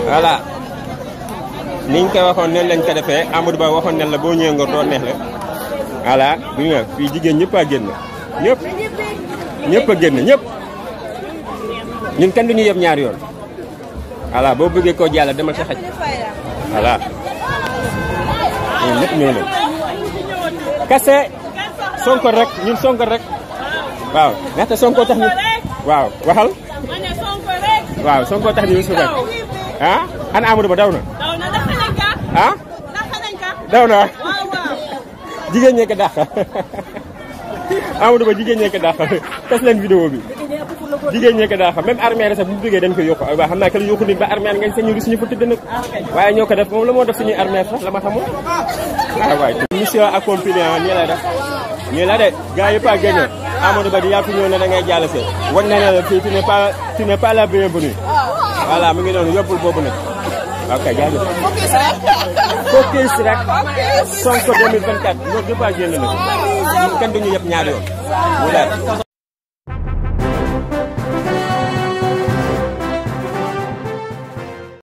voilà niñ ko waxoon nen lañ ko defee Amadou Ba waxoon nen la boo ñëwee nga doo neex la voilà bi nga fii jigéen ñëpp a génn ñëpp a génn ñëpp ñun kenn duñu yeb ñaari yoon voilà boo bëggee koo jàll demal sa xaj voilà ñun ñëpp ñëw nañ kase Sonko rek ñun Sonko rek waaw ndaxte Sonko tax ñu waaw waxal waaw Sonko tax ñu su rek ah ana Amadou Ba daw na ah daw na jigéen ñee ko dàq Amadou Ba jigéen ñee ko dàq tas leen vidéo bi jigéen ñee ko dàq même armée sax bu mu duggee dañ ko yokku waaw xam naa que lu yokku nit ba armée ngañ sañu gis ñu fa tëdd nag waaye ñoo ko def moom la moo def suñuy armée sax la ma xamul waaw waay mission accomplie nii lay def nii la de gars yëpp a génn Amadou Ba di yàpp ñëw ne da ngay jàll see wan na ne la fii tu n'es pas la bienvenue voilà mu ngi noonu yóbbul boobu nag ok jaajëf focus rek Sonko 2024 ñoo yëpp a génn nag kenn duñu yëpp ñaari yoon